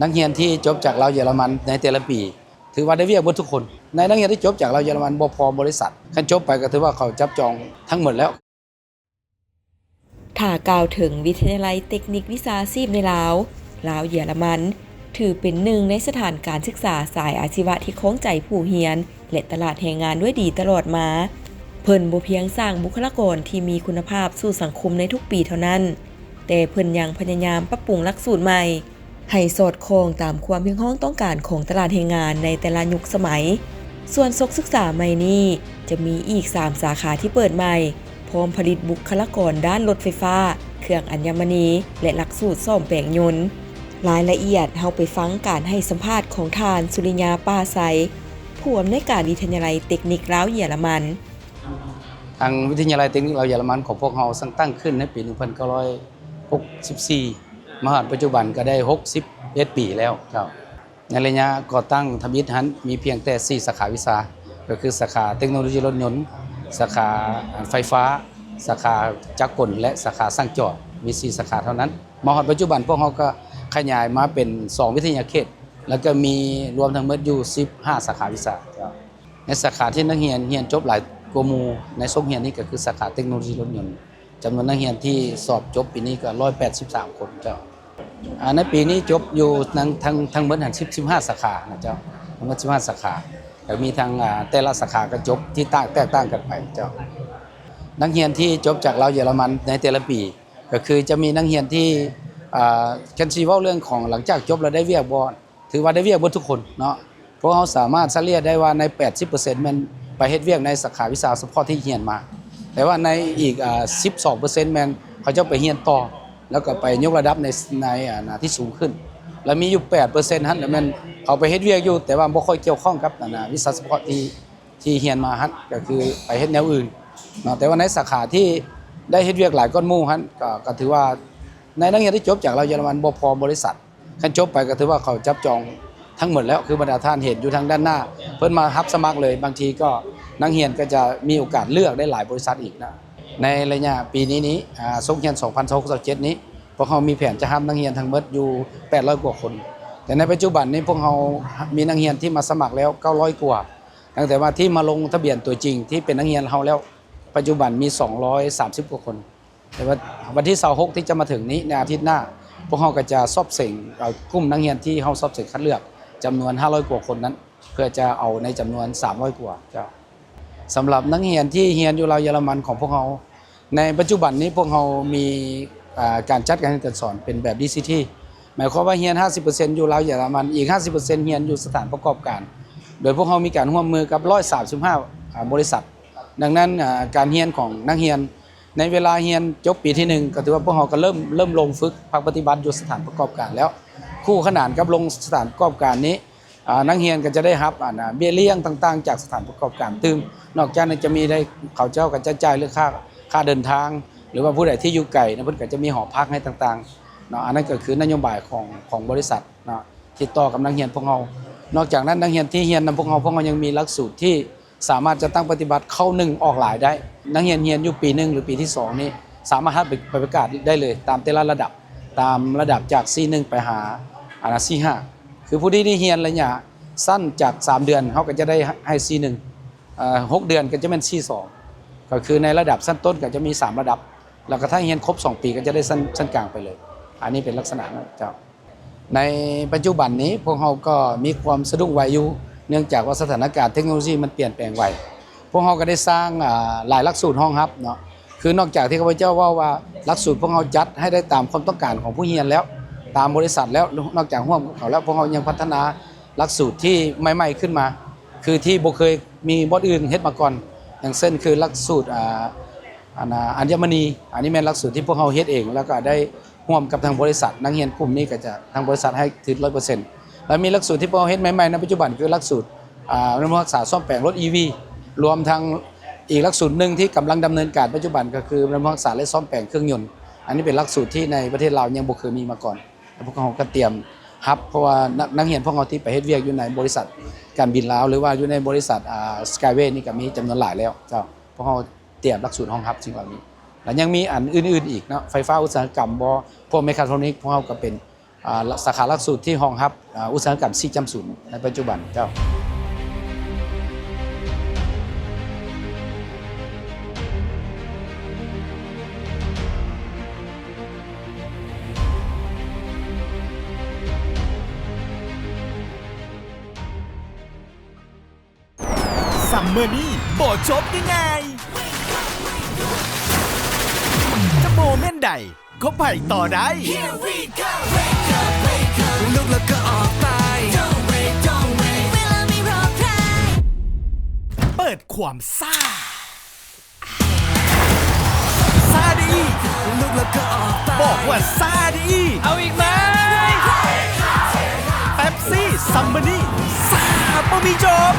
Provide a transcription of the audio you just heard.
ນັກຮຽນທີ່ຈົບຈາກລາວເຢຍລະມັນໃນແຕ່ລະປີ ຖືວ່າໄດ້ວຽກເບິດທຸກຄົນ. ໃນນັກຮຽນທີ່ຈົບຈາກລາວເຢຍລະມັນບໍ່ພໍບໍລິສັດ, ຄັນຈົບໄປກໍຖືວ່າເຂົາຈັບຈອງທັງໝົດແລ້ວ. ຖ້າກ່າວເຖິງວິທະຍາໄລເຕັກນິກວິຊາຊີບໃນລາວ, ລາວເຢຍລະມັນ ຖືເປັນໜຶ່ງໃນສະຖານການສຶກສາສາຍອາຊີວະທີ່ຄອງໃຈຜູ້ຮຽນ ແລະ ຕະຫຼາດແຮງງານດ້ວຍດີຕະຫຼອດມາ. ເພິ່ນບໍ່ພຽງສ້າງບຸກຄະລາກອນທີ່ມີຄຸນນະພາບສູ່ສັງຄົມໃນທຸກປີເທົ່ານັ້ນ, ແຕ່ເພິ່ນຍັງພະຍາຍາມປັບປຸງຫຼັກສູດໃໝ່ ໃຫ້ສອດຄ່ອງຕາມຄວາມຮຽກຮ້ອງຕ້ອງການຂອງຕະຫຼາດແຮງງານໃນແຕ່ລະຍຸກສະໄໝ. ສ່ວນສົກສຶກສາໃໝ່ນີ້ ຈະມີອີກສາມສາຂາທີ່ເປີດໃໝ່, ພ້ອມຜະລິດບຸກຄະລາກອນດ້ານລົດໄຟຟ້າ, ເຄື່ອງອັນຍະມະນີ ແລະ ຫຼັກສູດສ້ອມແປງຍົນ. ລາຍລະອຽດ, ເຮົາໄປຟັງການໃຫ້ສຳພາດຂອງທ່ານ ສຸລິຍາ ປ່າໄຊ, ຜູ້ອຳນວຍການວິທະຍາໄລເຕັກນິກລາວເຢຍລະມັນ. ທາງວິທະຍາໄລເຕັກນິກລາວເຢຍລະມັນຂອງພວກເຮົາສ້າງຕັ້ງຂຶ້ນໃນປີໜຶ່ງພັນເກົ້າຮ້ອຍຫົກສິບສີ່ ມາຮອດປັດຈຸບັນກໍໄດ້ຫົກສິບເອັດປີແລ້ວເຈົ້າ. ໃນໄລຍະກໍ່ຕັ້ງທຳອິດຫັ້ນ ມີພຽງແຕ່ສີ່ສາຂາວິຊາ ກໍຄືສາຂາເຕັກໂນໂລຊີລົດຍົນ, ສາຂາໄຟຟ້າ, ສາຂາຈັກກົນ ແລະ ສາຂາຊ່າງຈອດ, ມີສີ່ສາຂາເທົ່ານັ້ນ. ມາຮອດປັດຈຸບັນພວກເຮົາກໍຂະຫຍາຍມາເປັນສອງວິທະຍາເຂດ ແລ້ວກໍມີລວມທັງໝົດຢູ່ສິບຫ້າສາຂາວິຊາເຈົ້າ. ໃນສາຂາທີ່ນັກຮຽນຮຽນຈົບຫຼາຍກວ່າໝູ່ໃນສົກຮຽນນີ້ກໍຄືສາຂາເຕັກໂນໂລຊີລົດຍົນ, ຈຳນວນນັກຮຽນທີ່ສອບຈົບປີນີ້ກໍຮ້ອຍແປດສິບສາມຄົນເຈົ້າ. ອາ ໃນປີນີ້ຈົບຢູ່ທັງ ທັງ ທັງໝົດຫັ້ນສິບ ສິບຫ້າສາຂານະເຈົ້າ, ທັງໝົດສິບຫ້າສາຂາ, ກໍມີທັງ ອາ ແຕ່ລະສາຂາກໍຈົບທີ່ຕ່າງ ແຕກຕ່າງກັນໄປເຈົ້າ. ນັກຮຽນທີ່ຈົບຈາກລາວເຢຍລະມັນໃນແຕ່ລະປີ ກໍຄືຈະມີນັກຮຽນທີ່ ອາ ຄັນຊິເວົ້າເລື່ອງຂອງຫຼັງຈາກຈົບແລ້ວໄດ້ວຽກບໍ່ ຖືວ່າໄດ້ວຽກເບິດທຸກຄົນເນາະ. ພວກເຮົາສາມາດສະເລ່ຍໄດ້ວ່າໃນແປດສິບເປີເຊັນແມ່ນໄປເຮັດວຽກໃນສາຂາວິຊາສະເພາະທີ່ຮຽນມາ, ແຕ່ວ່າໃນອີກ ອາ ສິບສອງເປີເຊັນແມ່ນເຂົາເຈົ້າໄປຮຽນຕໍ່ ແລ້ວກໍໄປຍົກລະດັບໃນ ໃນ ອາ ໜ້າທີ່ສູງຂຶ້ນ, ແລ້ວມີຢູ່ແປດເປີເຊັນຫັ້ນແມ່ນເຂົາໄປເຮັດວຽກຢູ່ ແຕ່ວ່າບໍ່ຄ່ອຍກ່ຽວຂ້ອງກັບ ອາ ວິຊາສະເພາະທີ່ ທີ່ຮຽນມາຫັ້ນ ກໍຄືໄປເຮັດແນວອື່ນເນາະ. ແຕ່ວ່າໃນສາຂາທີ່ໄດ້ເຮັດວຽກຫຼາຍກ່ອນໝູ່ຫັ້ນ ກໍ ກໍຖືວ່າໃນນັກຮຽນທີ່ຈົບຈາກລາວເຢຍລະມັນບໍ່ພໍບໍລິສັດ, ຄັນຈົບໄປກໍຖືວ່າເຂົາຈັບຈອງທັງໝົດແລ້ວ. ຄືບັນດາທ່ານເຫັນຢູ່ທາງດ້ານໜ້າ ເພິ່ນມາຮັບສະໝັກເລີຍ, ບາງທີກໍນັກຮຽນກໍຈະມີໂອກາດເລືອກໄດ້ຫຼາຍບໍລິສັດອີກນະ. ໃນໄລຍະປີນີ້ນີ້ ອາ ສົກຮຽນສອງພັນຊາວຫົກ ຊາວເຈັດນີ້ ພວກເຮົາມີແຜນຈະຮັບນັກຮຽນທັງໝົດຢູ່ແປດຮ້ອຍກວ່າຄົນ, ແຕ່ໃນປັດຈຸບັນນີ້ພວກເຮົາມີນັກຮຽນທີ່ມາສະໝັກແລ້ວເກົ້າຮ້ອຍກວ່າ. ຕັ້ງແຕ່ວ່າທີ່ມາລົງທະບຽນຕົວຈິງທີ່ເປັນນັກຮຽນເຮົາແລ້ວ ປັດຈຸບັນມີສອງຮ້ອຍສາມສິບກວ່າຄົນ, ແຕ່ວ່າວັນທີຊາວຫົກທີ່ຈະມາເຖິງນີ້ ໃນອາທິດໜ້າ ພວກເຮົາກໍຈະສອບເສັງ ເອົາກຸ່ມນັກຮຽນທີ່ເຮົາສອບເສັງຄັດເລືອກຈຳນວນຫ້າຮ້ອຍກວ່າຄົນນັ້ນ ເພື່ອຈະເອົາໃນຈຳນວນສາມຮ້ອຍກວ່າເຈົ້າ. ສຳລັບນັກຮຽນທີ່ຮຽນຢູ່ລາວເຢຍລະມັນຂອງພວກເຮົາ ໃນປັດຈຸບັນນີ້ພວກເຮົາມີ ອາ ການຈັດການຮຽນການສອນເປັນແບບ ດີຊີທີ ໝາຍຄວາມວ່າຮຽນຫ້າສິບເປີເຊັນຢູ່ລາວເຢຍລະມັນ, ອີກຫ້າສິບເປີເຊັນຮຽນຢູ່ສະຖານປະກອບການ, ໂດຍພວກເຮົາມີການຮ່ວມມືກັບຮ້ອຍສາມສິບຫ້າ ອາ ບໍລິສັດ. ດັ່ງນັ້ນ ອາ ການຮຽນຂອງນັກຮຽນໃນເວລາຮຽນຈົບປີທີໜຶ່ງ ກໍຖືວ່າພວກເຮົາກໍເລີ່ມ ເລີ່ມລົງຝຶກພາກປະຕິບັດຢູ່ສະຖານປະກອບການແລ້ວ. ຄູ່ຂະໜານກັບລົງສະຖານປະກອບການນີ້ ອາ ນັກຮຽນກໍຈະໄດ້ຮັບ ອາ ເບ້ຍລ້ຽງຕ່າງໆຈາກສະຖານປະກອບການຕື່ມ. ນອກຈາກນັ້ນຈະມີໄດ້ ເຂົາເຈົ້າກໍຈະຈ່າຍເລື່ອງຄ່າ ຄ່າເດີນທາງ ຫຼືວ່າຜູ້ໃດທີ່ຢູ່ໄກນະ ເພິ່ນກໍຈະມີຫໍພັກໃຫ້ຕ່າງໆເນາະ. ອັນນັ້ນກໍຄືນະໂຍບາຍຂອງ ຂອງບໍລິສັດເນາະ ຕິດຕໍ່ກັບນັກຮຽນພວກເຮົາ. ນອກຈາກນັ້ນ ນັກຮຽນທີ່ຮຽນນຳພວກເຮົາ ພວກເຮົາຍັງມີຫຼັກສູດທີ່ ສາມາດຈັດຕັ້ງປະຕິບັດເຂົ້າໜຶ່ງອອກຫຼາຍໄດ້. ນັກຮຽນຮຽນຢູ່ປີໜຶ່ງ ຫຼື ປີທີສອງນີ້ ສາມາດຮັບໄປປະກາດໄດ້ເລີຍ ຕາມແຕ່ລະລະດັບ ຕາມລະດັບຈາກ ສີ່ໜຶ່ງ ໄປຫາ ອັນນ່າ ສີ່ຫ້າ. ຄືຜູ້ທີ່ໄດ້ຮຽນໄລຍະສັ້ນຈາກສາມເດືອນ ເຮົາກໍຈະໄດ້ໃຫ້ ສີ່ໜຶ່ງ ເອີ ຫົກເດືອນກໍຈະແມ່ນ ສີ່ສອງ. ກໍຄືໃນລະດັບຊັ້ນຕົ້ນກໍຈະມີສາມລະດັບ ແລ້ວກໍຖ້າຮຽນຄົບສອງປີກໍຈະໄດ້ຊັ້ນ ຊັ້ນກາງໄປເລີຍ. ອັນນີ້ເປັນລັກສະນະນັ້ນເຈົ້າ. ໃນປັດຈຸບັນນີ້ພວກເຮົາກໍມີຄວາມສະດຸ້ງໄວຢູ່ ເນື່ອງຈາກວ່າສະຖານະການເຕັກໂນໂລຊີມັນປ່ຽນແປງໄວ. ພວກເຮົາກໍໄດ້ສ້າງ ອາ ຫຼາຍຫຼັກສູດຮອງຮັບເນາະ. ຄືນອກຈາກທີ່ຂ້າພະເຈົ້າເວົ້າວ່າຫຼັກສູດພວກເຮົາຈັດໃຫ້ໄດ້ຕາມຄວາມຕ້ອງການຂອງຜູ້ຮຽນແລ້ວ ຕາມບໍລິສັດແລ້ວ ນອກຈາກຮ່ວມກັບເຂົາແລ້ວ ພວກເຮົາຍັງພັດທະນາຫຼັກສູດທີ່ໃໝ່ໆຂຶ້ນມາ ຄືທີ່ບໍ່ເຄີຍມີບ່ອນອື່ນເຮັດມາກ່ອນ ຢ່າງເຊັ່ນ ຄືຫຼັກສູດ ອາ ອັນ ອາ ອັນຍະມະນີ. ອັນນີ້ແມ່ນຫຼັກສູດທີ່ພວກເຮົາເຮັດເອງ ແລ້ວກໍໄດ້ຮ່ວມກັບທາງບໍລິສັດ. ນັກຮຽນກຸ່ມນີ້ກໍຈະ ທາງບໍລິສັດໃຫ້ຖືກຮ້ອຍເປີເຊັນ. ແລ້ວມີຫຼັກສູດທີ່ພວກເຮົາເຮັດໃໝ່ໆໃນປັດຈຸບັນ ຄືຫຼັກສູດ ອາ ບຳລຸງຮັກສາສ້ອມແປງລົດ ອີ ວີ ລວມທັງອີກຫຼັກສູດໜຶ່ງທີ່ກຳລັງດຳເນີນການປັດຈຸບັນ ກໍຄືບຳລຸງຮັກສາ ແລະ ສ້ອມແປງເຄື່ອງຍົນ. ອັນນີ້ເປັນຫຼັກສູດທີ່ໃນປະເທດລາວຍັງບໍ່ເຄີຍມີມາກ່ອນ. ແລ້ວພວກເຮົາກໍຕຽມຮັບ ເພາະວ່າ ນ- ນັກຮຽນພວກເຮົາທີ່ໄປເຮັດວຽກຢູ່ໃນບໍລິສັດການບິນລາວ ຫຼືວ່າຢູ່ໃນບໍລິສັດ ອາ Skyway ນີ້ກໍມີຈຳນວນຫຼາຍແລ້ວເຈົ້າ. ພວກເຮົາຕຽມຫຼັກສູດຮອງຮັບສິ່ງເຫຼົ່ານີ້ ແລະ ຍັງມີອັນອື່ນໆອີກເນາະ ໄຟຟ້າອຸດສາຫະກຳບໍ ພວກ Mechatronics ພວກເຮົາກໍເປັນ ອ່າ ສາຂາຫຼັກສູດທີ່ຮອງຮັບ ອ່າ ອຸດສາຫະກຳສີ່ຈຸດສູນໃນປັດຈຸບັນເຈົ້າ. ຊັມເມີນີ້ບໍ່ຈົບງ່າຍໆ ຈະໂມເມັນໃດ ກໍໄປຕໍ່ໄດ້ ລຸກແລ້ວກໍອອກໄປ ເປີດຄວາມຊາ ຊາໄດ້ອີກ ລຸກແລ້ວກໍອອກໄປ ບອກວ່າຊາໄດ້ອີກ ເອົາອີກໄໝ ເປັບຊີ ຊັມເມີນີ້ ຊາບໍ່ມີຈົບ.